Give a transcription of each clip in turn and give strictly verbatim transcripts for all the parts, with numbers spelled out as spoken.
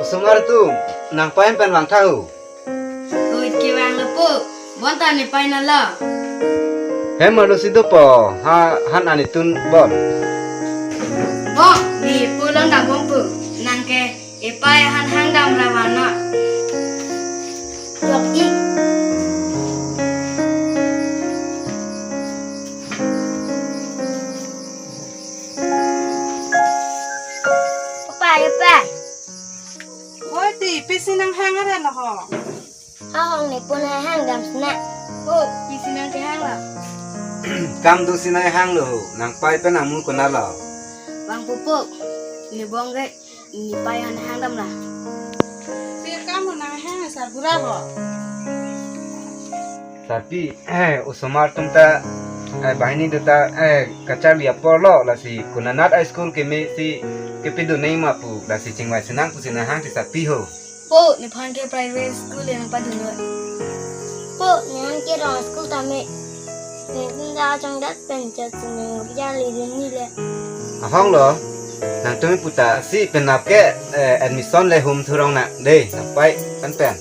Osomar atum, nangpei pen vangtha ho. Oi, kevang lo po. Bonta nepei nalo. Hem arlo si dopo, ha, han an itun bon. Bong, ne po along ta bong po. Nang ke epei ahan hangdam ra vangnon. Yok ik. Papa, papa. Oi, ti, pisi nanghang ara lo ho? Ahong ne po nanghangdam sina. Ho, pisi nangkehang lo? Kam do si nanghang lo ho, nangpei pen nangmu konat lo? Bang pupuk, ne bong ke, nepei ahan hangdam la. Si kam ho nanghang sa bura ho. Sarpi, eh, osomar atum ta, eh, banghini do ta, eh, kacharli apor lo, lasi konat a-school keme si kepidun nangji ma pu, lasi chingvai sinang pusi nanghang ti sarpi ho. Po, nephan ke private school le nangpadun noi. Po, nephan ke rong school tame. Nephan ta chongdat pen chot si nang biar le dun ni le. Ahong lo, nangtum puta si penap ke, eh, admission le hum thurong na, de, nangpei pen pen.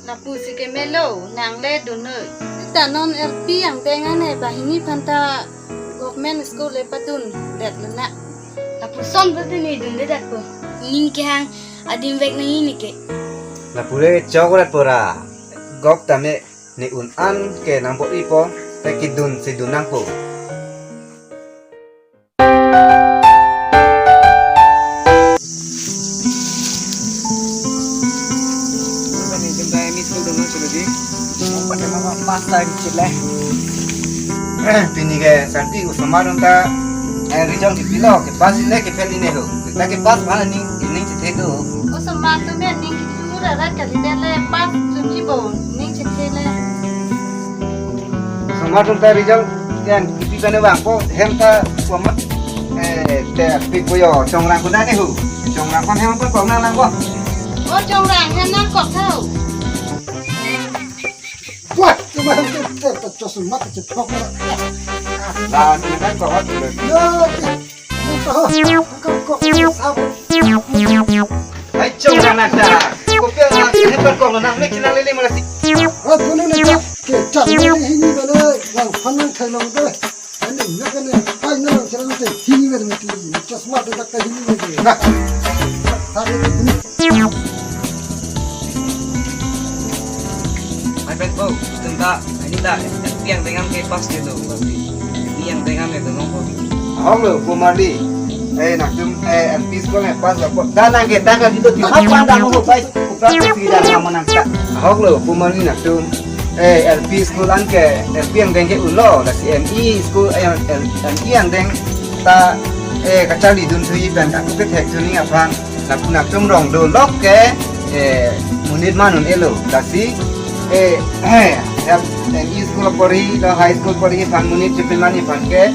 Lapu si keme lo, nang le dun noi. Seta non L P angdeng an ne banghini aphan ta government school le padundet lo na. Lapuson pusi ne dundedet po. Ning kehang adim vek nangji ne ke. Lapu le chokrat pora. Gov tame ne un an ke nang bor-ipo, te kedun si dun nangpo. Pini ke Santi osomar atum ta, eh, result kepilo, kepass ne ke fail ne ho. Ta kepass mana ning, ning chethe do. Osomar atum ning kitu ra ra kali de le pass chunji bo, ning chethe le. Osomar atum ta result yang kipi kane bang po hem ta kuamat, eh, te pi ko yo chongrang kuna ne hu. Chongrang kon hem ko kong nang lang ko. O chongrang hem nangkok tha ho. Wah, cuma itu te te chosmat te chok na. Lah, ni kan ko hot le. Yo, te. Nangkok, nangkok, nangkok. Hai chongrang nang ta. Kopi nang hebat kong nang mek nang lele malasi. Ah, dulu ni tak. Ke tak ni hini bala yang panang thai long de. Ani nak ni pai nang thai long de hini bala mati. Chosmat de tak hini bala. Nah. Hari ini. Hai pen po, tum ta, ini ta, yang dengan ke pass gitu, berarti. Ini yang dengan itu nongko. Ahok lo, Pu Marli. Eh, nangtum, eh, L P school eh, pass lo. Da nang ke, da nang ke itu, di apa anda mau baik? Bukan tidak sama nang ta. Ahok lo, Pu Marli nangtum. Eh, L P school an ke, L P angdeng ke un lo, lasi M E school, eh, M E angdeng ta, eh, kacharli dun thuji pen, aku kethek thuji aphan. Lapu nangtum rong do lok ke, eh, monit ma un-e lo. Lasi, eh, eh, ya, M E school porhi, lo high school porhi aphan monit chepin mani aphan ke,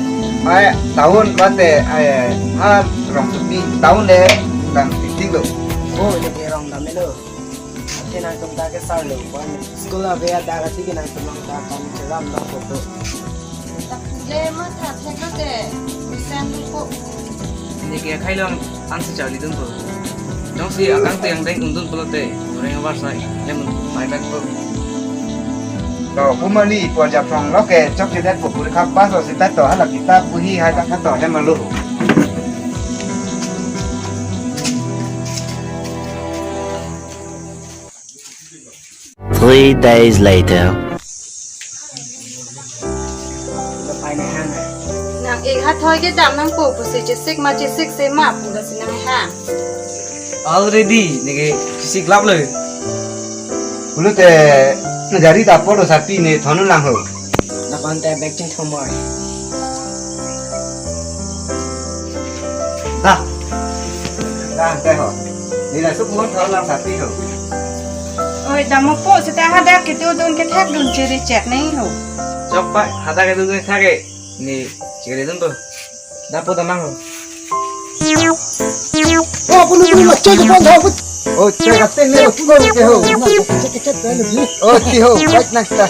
eh, town mate, eh, ha rongsopi, town le, tang titik lo. Oh, ini ke rong dam lo. Ate nangtum ta ke sar lo, wan. School ave adak ati ke nangtum ta kam cheram lo po. Lapu le matha thek lote, sen po. Ini ke khai long an si charli dun po. Jongsi akangtui angdeng un dun pulote, orang awar sai, lemon, mai bag po. To, Pu Marli, pu ajak rong lo ke, chokchedet po, puri khap pass lo seta to, hala kitab, buhi, hai ta to, hem lo. Three days later. Nang ik hathoi ke dam nangpo pusi chesik ma chesik se ma pu lasi nanghang. Already, ne ke chesik lap lo. Pulote, ne gari ta apor lo sarpi ne thon nang ho. Lapen te bag chingthom moi. Dah. Dah, te ho. Ni la suk mon thon lang sarpi ho. Oi, dam po seta hadak kedodun kethek dun chiri chek nang ho. Chok pa, hadak kedodun kethek ke. Ni chiri dun po. Dam po dam nang ho. Oh, punu punu mas cek pon thau put. Oh, cek aten ne pun ke ho. Cek cek pun ni. Oh, ti ho, baik nak ta.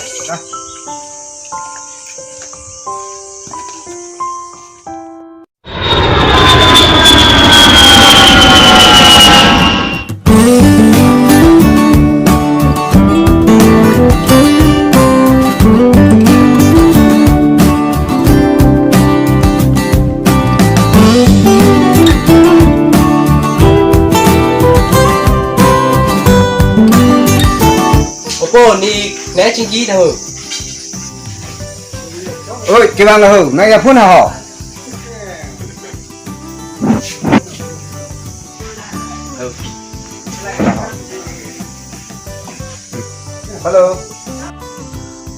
Po, ne nangchingki tha ho. Oi, kevang ho, nangji aphone ho. Hello.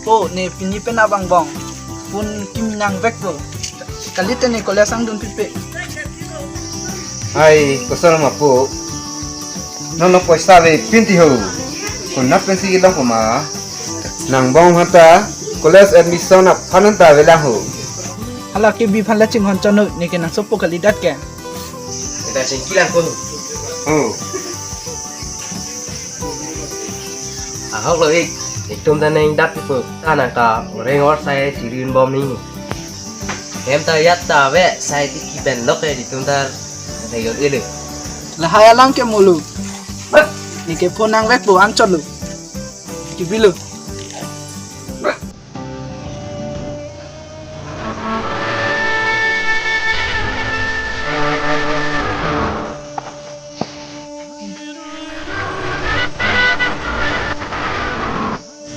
Po, ne pini pen abang bong. Phone kim nangvek po. Kalite ne college angdun pipe. Ai, kosor ma po. Nono poisa ave pinti ho. Konat pensi ilong ko ma. Nangbong aphan ta college admission aphan ta avelang ho. Hala ke bi aphan la chinghon chonoi, ne ke nangsopo kalidet ke. Kita chingki lang po. Oh. Ahok lo ik, itum ta nangdap ipo. Ta nang ta reng or sai chirin bom ni. Hem ta yat ta ve sai ti kipen lok e itum ta regel ele. Lahai alam ke mulu. Ne ke phone nangvek po, anchot lo. Kibilo.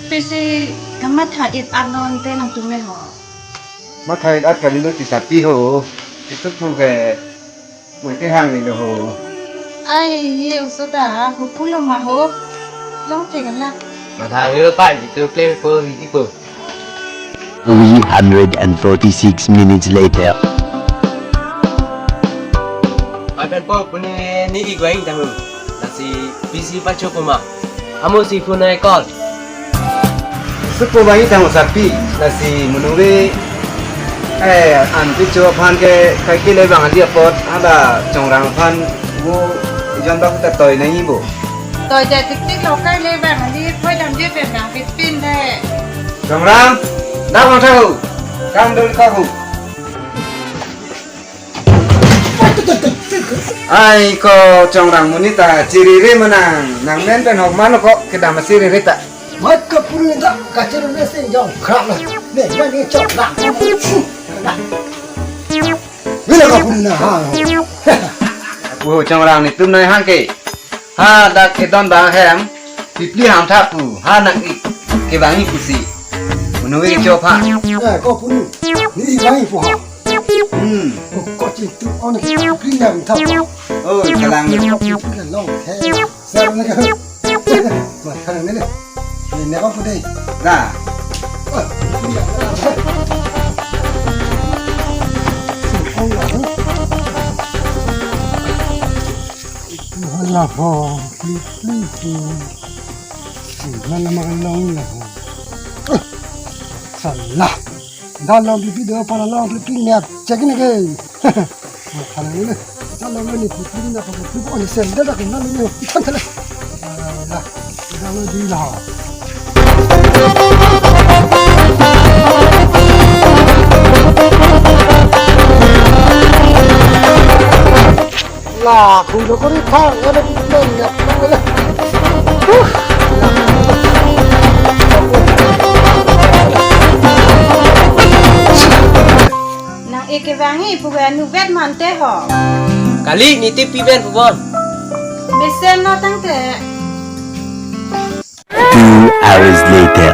Pisi kamatha it anon te nangtum me ho. Matha it at kalilo ti sapi ho. Itu pu ke. Mui te hang ni lo ho. Ai, ye uso ta, ho pulo ma ho. Long te kan la. Matha ni lo pan, itu play po, video po. Three hundred and forty-six minutes later. Akan po, puni ni igweng tamu. Nasi busy pa choko ma. Amo si phone ai call. Supo bai tang sapi, lasi monove, eh, an picho aphan ke kai ke le bang ali apot, hala Chongrang aphan vo jon bak ta toi nangji bo. Toi ja tik tik lo kai le bang ali, phoi damji pen bang pit pin de. Chongrang, dak bang thahu, kam dul kahu. Ai ko Chongrang monit ta chirire manang, nang men pen hok mano ko kedam chirire ta. Mat ka puru ta kachirire sing jong khrap na. Ne, ne, ne, Chongrang. Wila ka puru na ha. Pu Chongrang netum nai hang ke. Ha dak kedon bang hem. Pipli ham tha pu. Ha nang ik. Kevangji pusi. Monove chopha. Eh, ko puru. Ne ik vangji pu ha. Hmm. Ko chintu on kring dam thap. Oh, kalang. Kring long the. Sar na ka. Ma thang ne le. Ne ne ko pu dei. Da. Hala ho, pli pli pli. Hala ma long la ho. Salah. Dah long pipi dah pala long pipi niat cek ini ke. Kalau ini, kalau ini pipi ini apa pipi ini sendal tak kenal ini. Ikan telah. Alah, dah lo di lah. Lah, kulo kori thang, ada pipi niat. Huh. Nang ik kevangji pu ke anuvet mante ho. Kali, ne te pipen pu bon. Mesen lo tangte. Two hours later.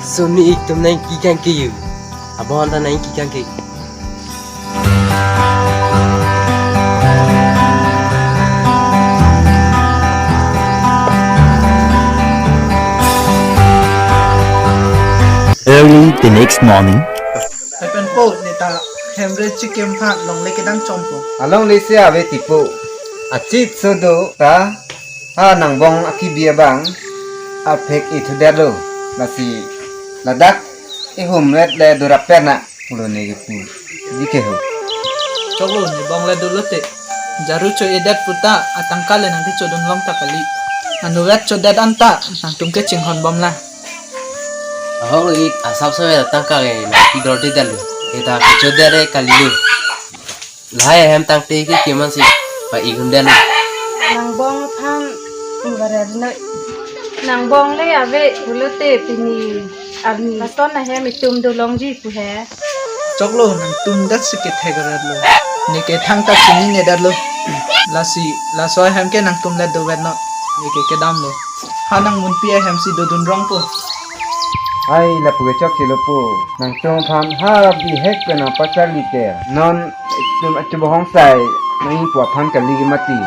Sumi ik tum nangkikang ke yu. Abon ta nangkikang ke. Early the next morning. Pen po, ne ta hemre chikim pha longle kedam chompo. Alongle si ave tipo. Achit so do ta ha nangbong akibi abang aphek ithudetlo. Lasi ladak ihum vet le durap perna. Pulo ne ke pu. Dike ho. Choklo ne bong le dolo te. Jaru cho-edet puta atangka le nangkechodun long ta kali. Anuvet chodet anta nangtum ke chinghon bom la. Ahok lo ik asap saver atangka ke nangpidor de dalu. Eta kechodet re kali lo. Lahai ahem tangte ke keman si pa ik hun dalu. Nangbong aphan barer noi. Nangbong le ave pulote pini. Arni lason ahem itum dolongji pu he. Choklo, nangtum det si kethek arat lo. Neke thangta chinine det lo. Lasi, laso ahem ke nangtum le dovet not. Neke kedam lo. Ha nang munpi ahem si dodun rong po. Ai, lapu ke chokche lo po. Nangtum aphan ha bihek pen nangpacharli ke. Non itum achubohong sai nang ipu aphan kali mati.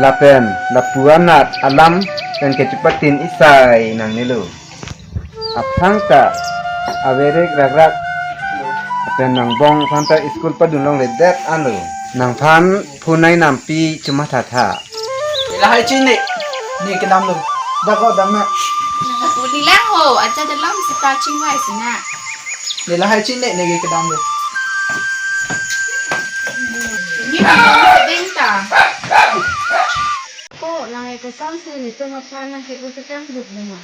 Lapen lapu anat alam pen kechupatin isai nangnelo. Aphrang ta averik rakrak pen nangbong aphan ta school padun longledet anlo. Nangphan phunai nampi chumatha tha. Ne lahai chine, ne kedam lo. Dak ko dam na. Nang puli lang ho, aja dalam si paching wai sina. Ne lahai chine, neke kedam lo. Ini sedeng ta. Ko, nang eke sam si netum aphan nang kepu sekang duk numa.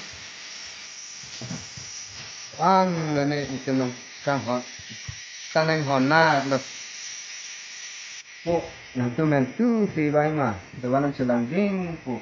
Ang lene itum nang kanghon. Tanang hon na lo. Ko, nangtum men tu si bai ma. Dewan nang chelang ding pu.